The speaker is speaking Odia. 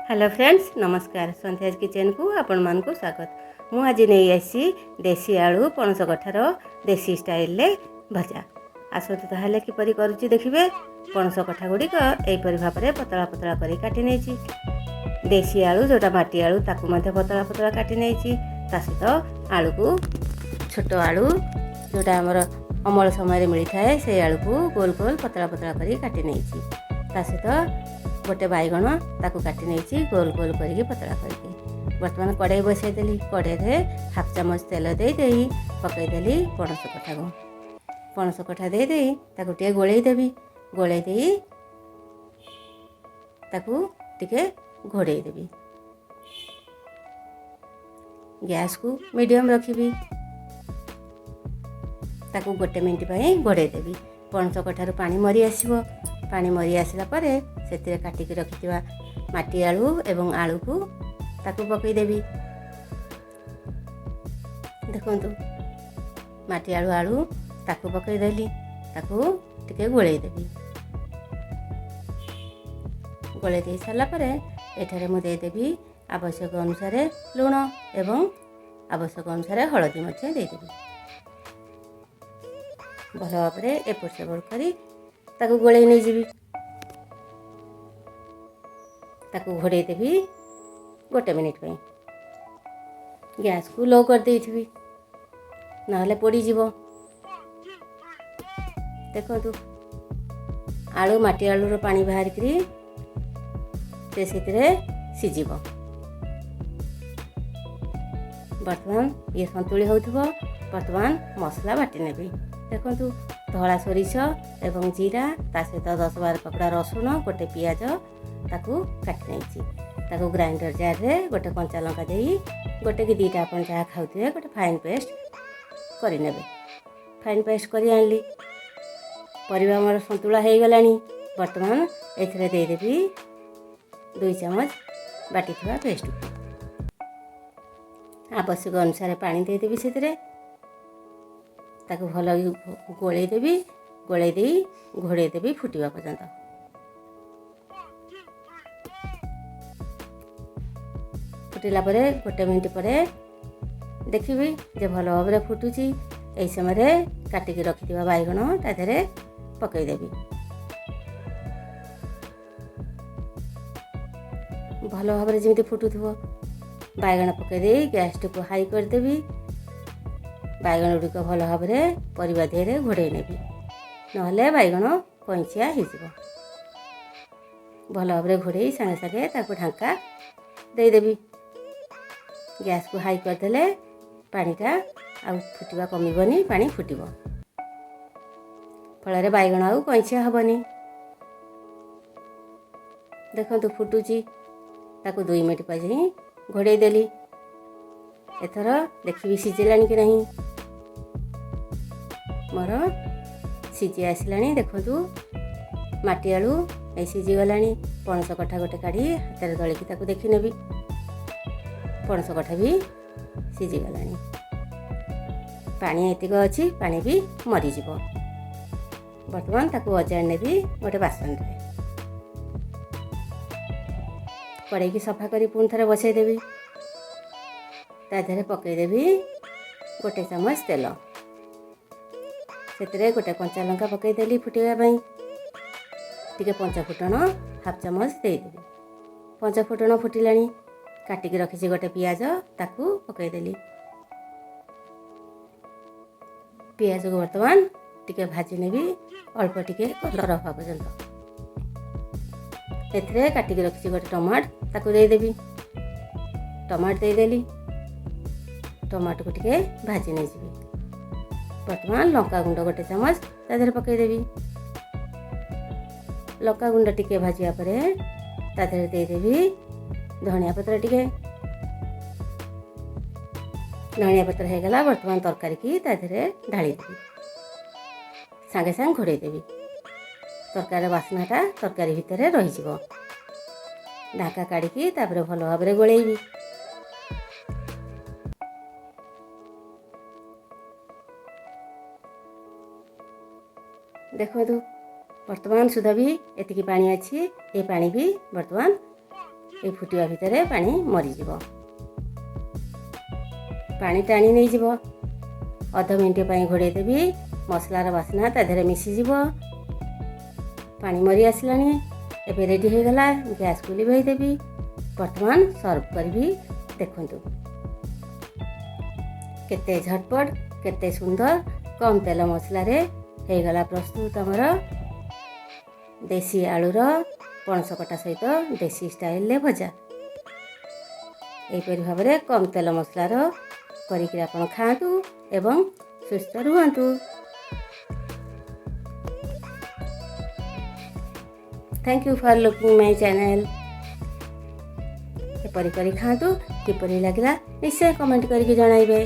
ହ୍ୟାଲୋ ଫ୍ରେଣ୍ଡସ୍, ନମସ୍କାର। ସନ୍ଧ୍ୟାଜ କିଚେନ୍କୁ ଆପଣମାନଙ୍କୁ ସ୍ୱାଗତ। ମୁଁ ଆଜି ନେଇ ଆସିଛି ଦେଶୀ ଆଳୁ ପଣସ କଠାର ଦେଶୀ ଷ୍ଟାଇଲରେ ଭଜା। ଆସନ୍ତୁ ତାହେଲେ କିପରି କରୁଛି ଦେଖିବେ। ପଣସ କଠା ଗୁଡ଼ିକ ଏହିପରି ଭାବରେ ପତଳା ପତଳା କରି କାଟି ନେଇଛି। ଦେଶୀ ଆଳୁ ଯେଉଁଟା ମାଟି ଆଳୁ, ତାକୁ ମଧ୍ୟ ପତଳା ପତଳା କାଟି ନେଇଛି। ତା ସହିତ ଆଳୁକୁ, ଛୋଟ ଆଳୁ ଯେଉଁଟା ଆମର ଅମଳ ସମୟରେ ମିଳିଥାଏ, ସେଇ ଆଳୁକୁ ଗୋଲ ଗୋଲ ପତଳା ପତଳା କରି କାଟି ନେଇଛି। ତା ସହିତ ଗୋଟେ ବାଇଗଣ, ତାକୁ କାଟି ନେଇଛି ଗୋଲ ଗୋଲ କରିକି, ପତଳା କରିକି। ବର୍ତ୍ତମାନ କଡ଼େଇ ବସାଇଦେଲି। କଡ଼େଇରେ ହାଫ୍ ଚାମଚ ତେଲ ଦେଇ ଦେଇ ପକାଇଦେଲି ପଣସ କଠାକୁ। ପଣସ କଠା ଦେଇ ଦେଇ ତାକୁ ଟିକେ ଗୋଳେଇ ଦେବି। ଗୋଳେଇ ଦେଇ ତାକୁ ଟିକେ ଘୋଡ଼େଇ ଦେବି। ଗ୍ୟାସ୍କୁ ମିଡ଼ିୟମ୍ ରଖିବି। ତାକୁ ଗୋଟେ ମିନିଟ୍ ପାଇଁ ଘୋଡ଼େଇ ଦେବି। ପଣସ କଠାରୁ ପାଣି ମରି ଆସିବ। ପାଣି ମରି ଆସିଲା ପରେ ସେଥିରେ କାଟିକି ରଖିଥିବା ମାଟି ଆଳୁ ଏବଂ ଆଳୁକୁ ତାକୁ ପକାଇଦେବି। ଦେଖନ୍ତୁ, ମାଟି ଆଳୁ, ଆଳୁ ତାକୁ ପକାଇଦେଲି। ତାକୁ ଟିକେ ଗୋଳେଇ ଦେବି। ଗୋଳେଇ ଦେଇ ସାରିଲା ପରେ ଏଠାରେ ମୁଁ ଦେଇଦେବି ଆବଶ୍ୟକ ଅନୁସାରେ ଲୁଣ ଏବଂ ଆବଶ୍ୟକ ଅନୁସାରେ ହଳଦୀ ମଧ୍ୟ ଦେଇଦେବି। ଭଲ ଭାବରେ ଏପଟ ସେପଟ କରି ତାକୁ ଗୋଳେଇ ନେଇଯିବି। ତାକୁ ଘୋଡ଼େଇ ଦେବି ଗୋଟେ ମିନିଟ୍ ପାଇଁ। ଗ୍ୟାସ୍କୁ ଲୋ କରିଦେଇଥିବି, ନହେଲେ ପୋଡ଼ିଯିବ। ଦେଖନ୍ତୁ, ଆଳୁ ମାଟି ଆଳୁର ପାଣି ବାହାରିକିରି ସେ ସେଥିରେ ସିଝିବ। ବର୍ତ୍ତମାନ ଇଏ ସନ୍ତୁଳି ହେଉଥିବ। ବର୍ତ୍ତମାନ ମସଲା ବାଟି ନେବି। ଦେଖନ୍ତୁ, ଧଳା ସୋରିଷ ଏବଂ ଜିରା, ତା ସହିତ 10-12 ପାକୁଡ଼ା ରସୁଣ, ଗୋଟେ ପିଆଜ ତାକୁ କାଟି ନେଇଛି। ତାକୁ ଗ୍ରାଇଣ୍ଡର ଜାର୍ରେ ଗୋଟେ କଞ୍ଚା ଲଙ୍କା ଦେଇ, ଗୋଟେ କି ଦୁଇଟା ଆପଣ ଯାହା ଖାଉଥିବେ, ଗୋଟେ ଫାଇନ୍ ପେଷ୍ଟ କରିନେବେ। ଫାଇନ୍ ପେଷ୍ଟ କରି ଆଣିଲି। ପରିବା ଆମର ସନ୍ତୁଳା ହେଇଗଲାଣି। ବର୍ତ୍ତମାନ ଏଥିରେ ଦେଇଦେବି 2 ଚାମଚ ବାଟିଥିବା ପେଷ୍ଟକୁ। ଆବଶ୍ୟକ ଅନୁସାରେ ପାଣି ଦେଇଦେବି ସେଥିରେ। ତାକୁ ଭଲ ଗୋଳେଇ ଦେବି। ଗୋଳେଇ ଦେଇ ଘୋଡ଼େଇ ଦେବି ଫୁଟିବା ପର୍ଯ୍ୟନ୍ତ। ଫୁଟିଲା ପରେ ଗୋଟେ ମିନିଟ୍ ପରେ ଦେଖିବି ଯେ ଭଲ ଭାବରେ ଫୁଟୁଛି। ଏହି ସମୟରେ କାଟିକି ରଖିଥିବା ବାଇଗଣ ତା ଦେହରେ ପକାଇଦେବି। ଭଲ ଭାବରେ ଯେମିତି ଫୁଟୁଥିବ, ବାଇଗଣ ପକାଇ ଦେଇ ଗ୍ୟାସ୍ଟିକୁ ହାଇ କରିଦେବି। ବାଇଗଣ ଗୁଡ଼ିକ ଭଲ ଭାବରେ ପରିବା ଦେହରେ ଘୋଡ଼େଇ ନେବି, ନହେଲେ ବାଇଗଣ କଇଁଚିଆ ହେଇଯିବ। ଭଲ ଭାବରେ ଘୋଡ଼େଇ ସାଙ୍ଗେ ସାଙ୍ଗେ ତାକୁ ଢାଙ୍କା ଦେଇଦେବି। ଗ୍ୟାସ୍କୁ ହାଇ କରିଦେଲେ ପାଣିଟା ଆଉ ଫୁଟିବା କମିବନି, ପାଣି ଫୁଟିବ, ଫଳରେ ବାଇଗଣ ଆଉ କଇଁଚିଆ ହେବନି। ଦେଖନ୍ତୁ, ଫୁଟୁଛି। ତାକୁ 2 ମିନିଟ୍ ପାଇଁ ଘୋଡ଼େଇ ଦେଲି। ଏଥର ଦେଖିବି ସିଝିଲାଣି କି ନାହିଁ। ମୋର ସିଝି ଆସିଲାଣି। ଦେଖନ୍ତୁ, ମାଟି ଆଳୁ ଏଇ ସିଝିଗଲାଣି। ପଣସ କଠା ଗୋଟେ କାଢ଼ି ହାତରେ ଦଳିକି ତାକୁ ଦେଖିନେବି। ପଣସ କଠା ବି ସିଝିଗଲାଣି। ପାଣି ଏତିକ ଅଛି, ପାଣି ବି ମରିଯିବ। ବର୍ତ୍ତମାନ ତାକୁ ଅଜାଡ଼ି ନେବି ଗୋଟେ ବାସନରେ। କଡ଼େଇକି ସଫା କରି ପୁଣି ଥରେ ବସାଇଦେବି। ତା ଦେହରେ ପକାଇଦେବି ଗୋଟେ ଚାମଚ ତେଲ। ସେଥିରେ ଗୋଟେ କଞ୍ଚା ଲଙ୍କା ପକାଇଦେଲି ଫୁଟିବା ପାଇଁ। ଟିକେ ପଞ୍ଚ ଫୁଟଣ ହାଫ୍ ଚାମଚ ଦେଇଦେବି। ପଞ୍ଚ ଫୁଟଣ ଫୁଟିଲାଣି। କାଟିକି ରଖିଛି ଗୋଟେ ପିଆଜ, ତାକୁ ପକାଇଦେଲି। ପିଆଜକୁ ବର୍ତ୍ତମାନ ଟିକେ ଭାଜି ନେବି, ଅଳ୍ପ ଟିକେ କଲର୍ ହେବା ପର୍ଯ୍ୟନ୍ତ। ଏଥିରେ କାଟିକି ରଖିଛି ଗୋଟେ ଟମାଟୋ, ତାକୁ ଦେଇଦେବି। ଟମାଟୋ ଦେଇଦେଲି। ଟମାଟୋକୁ ଟିକେ ଭାଜି ନେଇଯିବି। ବର୍ତ୍ତମାନ ଲଙ୍କା ଗୁଣ୍ଡ ଗୋଟେ ଚାମଚ ତା ଦେହରେ ପକାଇଦେବି। ଲଙ୍କା ଗୁଣ୍ଡ ଟିକେ ଭାଜିବା ପରେ ତା ଦେହରେ ଦେଇଦେବି ଧନିଆ ପତ୍ର ଟିକେ। ଧନିଆ ପତ୍ର ହେଇଗଲା। ବର୍ତ୍ତମାନ ତରକାରୀକି ତା ଦେହରେ ଢାଳିଦେବି। ସାଙ୍ଗେ ସାଙ୍ଗେ ଘୋଡ଼େଇ ଦେବି। ତରକାରୀର ବାସ୍ନାଟା ତରକାରୀ ଭିତରେ ରହିଯିବ। ଢାଙ୍କା କାଢ଼ିକି ତାପରେ ଭଲ ଭାବରେ ଗୋଳେଇବି। ଦେଖନ୍ତୁ, ବର୍ତ୍ତମାନ ସୁଦ୍ଧା ବି ଏତିକି ପାଣି ଅଛି। ଏ ପାଣି ବି ବର୍ତ୍ତମାନ ଏଇ ଫୁଟିବା ଭିତରେ ପାଣି ମରିଯିବ, ପାଣି ଟାଣି ନେଇଯିବ। ଅଧ ମିନିଟ୍ ପାଇଁ ଘୋଡ଼େଇ ଦେବି। ମସଲାର ବାସ୍ନା ତା ଦେହରେ ମିଶିଯିବ। ପାଣି ମରି ଆସିଲାଣି, ଏବେ ରେଡ଼ି ହେଇଗଲା। ଗ୍ୟାସ୍କୁ ଲିଭେଇ ଦେବି। ବର୍ତ୍ତମାନ ସର୍ଭ କରିବି। ଦେଖନ୍ତୁ, କେତେ ଝଟପଟ, କେତେ ସୁନ୍ଦର, କମ୍ ତେଲ ମସଲାରେ ହେଇଗଲା ପ୍ରସ୍ତୁତ ଆମର ଦେଶୀ ଆଳୁର ପଣସ କଠା ସହିତ ଦେଶୀ ଷ୍ଟାଇଲରେ ଭଜା। ଏହିପରି ଭାବରେ କମ୍ ତେଲ ମସଲାର କରିକି ଆପଣ ଖାଆନ୍ତୁ ଏବଂ ସୁସ୍ଥ ରୁହନ୍ତୁ। Thank you for looking my channel. ଏପରି କରି ଖାଆନ୍ତୁ। କିପରି ଲାଗିଲା, ନିଶ୍ଚୟ କମେଣ୍ଟ କରିକି ଜଣାଇବେ।